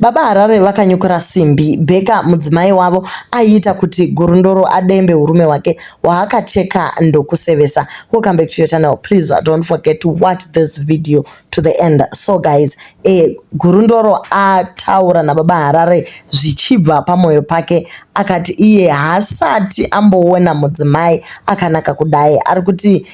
Baba Harare vakanyukura simbi. Bheka mudzimai wavo aiita kuti Gurundoro adembe urume hwake hwaakacheka ndokusevesa. Welcome back to your channel. Please don't forget to watch this video to the end. So guys, Gurundoro ataura naBaba Harare zvichibva pamoyo pake akati iye haasati amboona mudzimai akanaka kudai. Ari kuti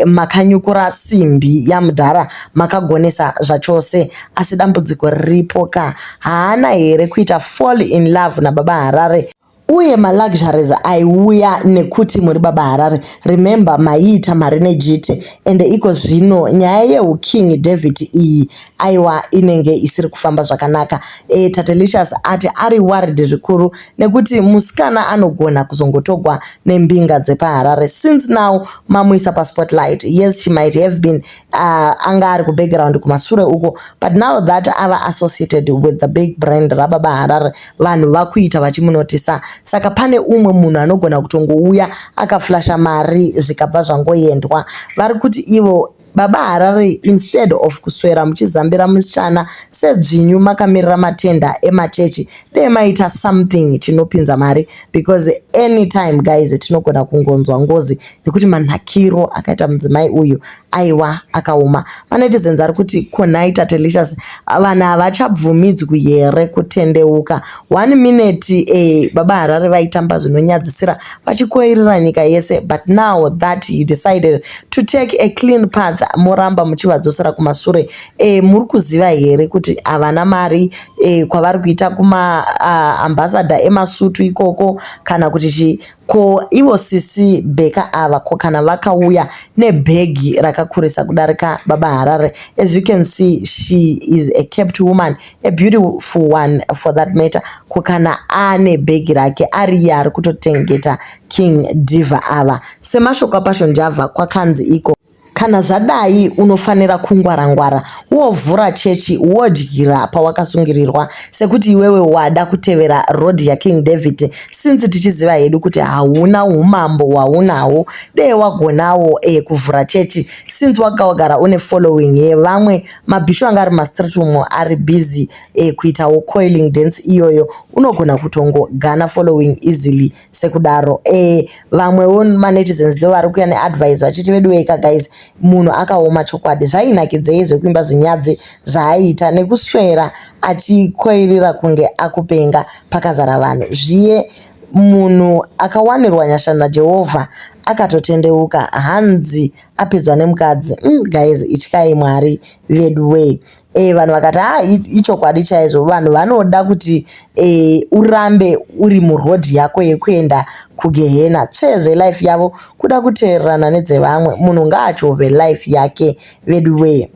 makanyukura simbi yamudhara, makagonesa zvachose, asi dambudziko riripo ka, haana here kuita fall in love naBaba Harare uye maluxuries aiuya nekuti muri Baba Harare? Remember, maiita mari nejiti, ende iko zvino nyaya yeuKing David iyi, aiwa, inenge isiri kufamba zvakanaka. Tatelicious ati ari worried zvikuru nekuti musikana anogona kuzongotogwa nembinga dzepaHarare since now mamuisa paspotlight. Yes, she might have been anga ari kubackground kumasure uko, but now that ava associated with the big brand raBaba Harare, vanhu vakuita vachimunotisa. Saka pane umwe munhu anogona kutongouya akaflasha mari, zvikabva zvangoendwa. Vari kuti ivo Baba Harare, instead of kuswera muchizambira mushana sedzvinyu makamirira matenda emachechi, dei maita something chinopinza mari, because anytime, guys, tinogona kungonzwa ngozi nekuti manakiro akaita mudzimai uyu, aiwa, akaoma. Manetizens ari kuti, "Konai Tatelicious, vanhu havachabvumidzwi here kutendeuka?" One minute Baba Harare vaitamba zvinonyadzisira vachikoirira nyika yese, but now that he decided to take a clean path, moramba muchivadzosera kumasure. Muri kuziva here kuti havana mari kwavari kuita kumaambassador emasutu ikoko kana kuti chii? Ko ivo sisi Bheka ava, ko kana vakauya nebhegi rakakurisa kudarika Baba Harare? As you can see, she is a kept woman, a beautiful one for that matter. Ko kana ane bhegi rake ariye ari kutotengeta King Diva ava? Semashoko aPassion Java, kwakanzi iko kana zvadai unofanira kungwara-ngwara, wovhura chechi, wodyira pawakasungirirwa, sekuti iwewe wada kutevera road yaKing David. Since tichiziva hedu kuti hauna umambo hwaunahwo, dee wagonawo kuvhura chechi, since wanga wagara une following yevamwe mabhishu anga ari mumastreet umo ari busy kuitawo coiling dance iyoyo. Unogona kutongogana following easily sekudaro. Vamwewo manetizens ndo vari kuuya neadvice vachiti, "Veduweka guys, munhu akaoma chokwadi. Zvainakidzei zvekuimba zvinyadzi zvaaiita nekuswera achikoirira kunge akupenga pakazara vanhu zviye? Munhu akawanirwa nyasha naJehovha akatotendeuka, hanzi apedzwa nemukadzi." Guys, ityai Mwari vedu wee. Vanhu vakati, "Ha, ichokwadi chaizvo." Vanhu vanoda kuti urambe uri muroad yako yekuenda kugehena tsvezve life yavo kuda kuteererana nedzevamwe. Munhu ngaachovhe life yake vedu wee.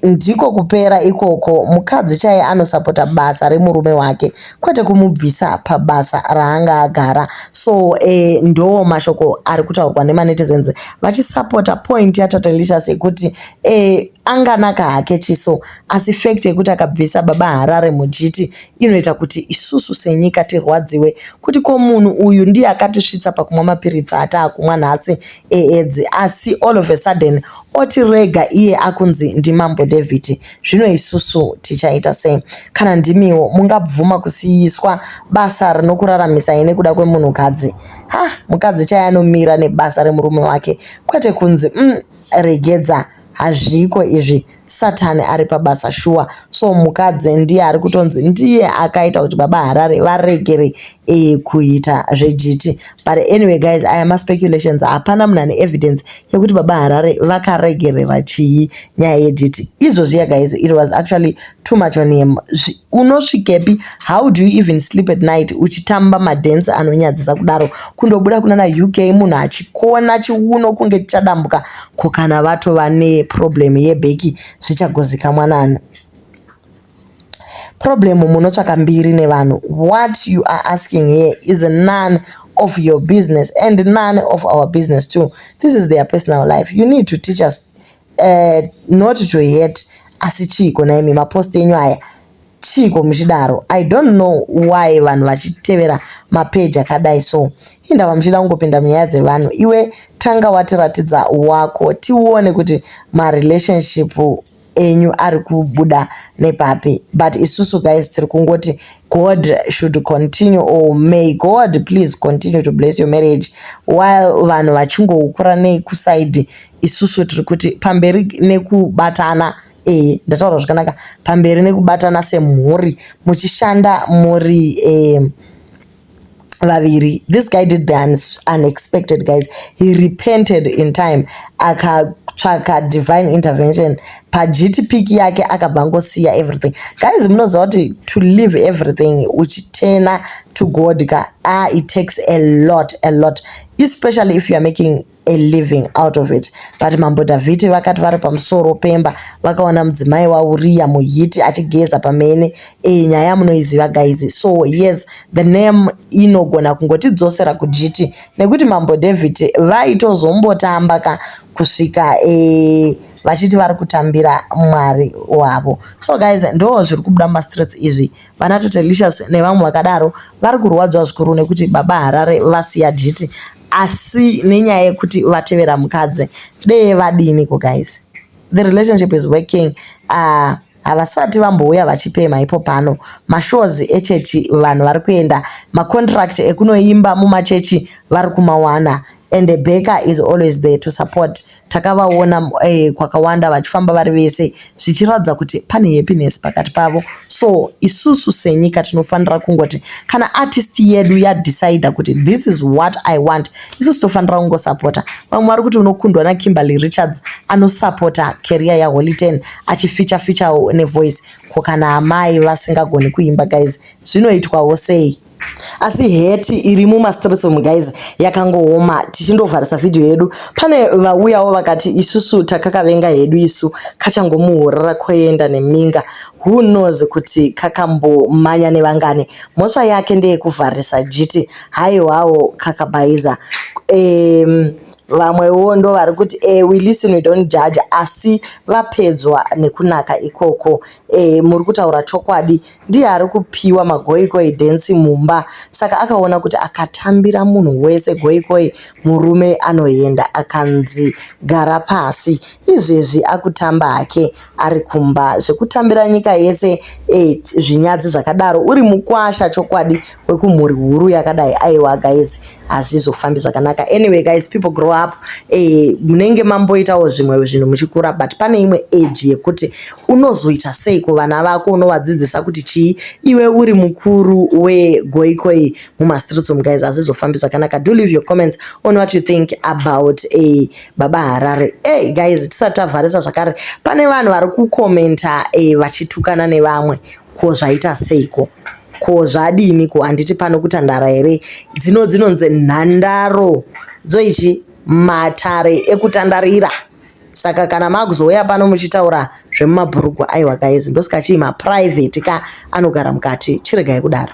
Ndiko kupera ikoko. Mukadzi chaiye anosapota basa remurume wake, kwete kumubvisa pabasa raanga agara. So ndo mashoko ari kutaurwa nemanetizens vachisapota point yaTatelicious yekuti anganaka hake chiso, asi fact yekuti akabvisa Baba Harare mujiti inoita kuti isusu senyika tirwadziwe kuti ko munhu uyu ndiye akatisvitsa pakumwa mapiritsi ataakumwa nhasi eedzi, asi all of a sudden otirega iye akunzi ndimambo David. Zvino isusu tichaita sei? Kana ndimiwo, mungabvuma kusiyiswa basa rinokuraramisai nekuda kwemunhukadzi? Ha, mukadzi chaiye anomira nebasa remurume wake, kwete kunzi regedza. Hazviko izvi, Satani ari pabasa shuwa. So mukadzi ndiye ari kutonzi ndiye akaita kuti Baba Harare varegere kuita zvejiti. But anyway guys, aya maspeculations, hapana munhu ane evidence yekuti Baba Harare vakaregerera chii nyaya yejiti izvozviya. Guys, it was actually too much on him. Unosvikepi? How do you even sleep at night uchitamba madhensi anonyadzisa kudaro, kundobuda kuna naUK munhu achikona chiuno kunge chichadambuka? Ko kana vatova neproblem yebheki, zvichagozikamwa nani? Problem munotsvaka mbiri nevanhu. What you are asking here is none of your business and none of our business too. This is their personal life. You need to teach us not to hate. Asi chiiko naimi mapost enyu aya? Chiiko muchidaro? I don't know why vanhu vachitevera mapeji akadai. So indava muchida kungopinda munyaya dzevanhu? Iwe tanga watiratidza wako tione kuti marelationship. Enyu ari kubuda nepapi? But isusu guys tiri kungoti God should continue, or may God please continue to bless your marriage while vanhu vachingoukura nekusaidi. Isusu tiri kuti pamberi nekubatana. Ndataura zvakanaka, pamberi nekubatana semhuri muchishanda muri vaviri. This guy did the unexpected, guys. He repented in time, akatsvaka divine intervention paGTPK yake, akabva angosiya everything. Guys, munoziva kuti to leave everything uchiturn to God ka, ah, it takes a lot, a lot, especially if you are making a living out of it. But Mambo Dhavhidi vakati vari pamusoro pemba, vakaona mudzimai waUriya muHiti achigeza pamene. Nyaya munoiziva, guys. So yes, the name inogona kungotidzosera kuJiti, nekuti Mambo David vaitozombotamba ka kusvika vachiti vari kutambira Mwari wavo. So guys, ndo zviri kubuda mumastreets izvi. Vana Tatelicious nevamwe vakadaro vari kurwadzwa zvikuru nekuti Baba Harare vasiya Jiti, asi nenyaya yekuti vatevera mukadzi. Dee vadiniko, guys? The relationship is working. Havasati vambouya vachipemha ipo pano. Mashows echechi vanhu vari kuenda, macontract ekunoimba mumachechi vari kumawana, and Baker is always there to support. Takavaona kwakawanda vachifamba vari vese, zvichiratidza kuti pane happiness pakati pavo. So isusu senyika tinofanira kungoti kana artist yedu yadecida kuti this is what I want, isusu tofanira kungosapota. Vamwe vari kuti unokundwa naKimberly Richards anosapota career yaHoly Ten achificha fichawo nevoice. Ko kana amai vasingagoni kuimba, guys, zvinoitwawo sei? Asi hate iri mumastreets umu, guys, yakangooma. Tichindovharisa vhidhiyo yedu, pane vauyawo vakati isusu takakavenga hedu isu, kachangomuhorera koenda neminga. Who knows kuti kakambomanya nevangani? Mhosva yake ndeyekuvharisa Jiti. Haiwawo, kakabhaiza. Vamwewo ndo vari kuti we listen, we don't judge, asi vapedzwa nekunaka ikoko. Muri kutaura chokwadi, ndiye ari kupiwa magoikoi dance mumba, saka akaona kuti akatambira munhu wese goikoi, murume anoenda akanzi gara pasi. Izvezvi akutamba hake ari kumba. Zvekutambira nyika yese, zvinyadzi zvakadaro, uri mukwasha chokwadi wekumhuri huru yakadai? Aiwa guys, hazvizofambi zvakanaka. Anyway guys, people grow up. Munenge mamboitawo zvimwe zvinhu muchikura, but pane imwe age yekuti unozoita sei kuvana vako? Unovadzidzisa kuti chii iwe uri mukuru wegoikoi mumastreets umu? Guys, hazvizofambi zvakanaka. Do leave your comments on what you think about Baba Harare. Hey guys, tisati tavharisa zvakare, pane vanhu vari kukomenta vachitukana nevamwe. Ko zvaita seiko? Ko zvadini? Ko handiti pano kutandara here? Dzino dzinonzi nhandaro dzoichi matare ekutandarira. Saka kana makuzouya pano muchitaura zvemumabhurugwa, aiwa guys, ndosika chii maprivate ka anogara mukati. Chiregai kudaro.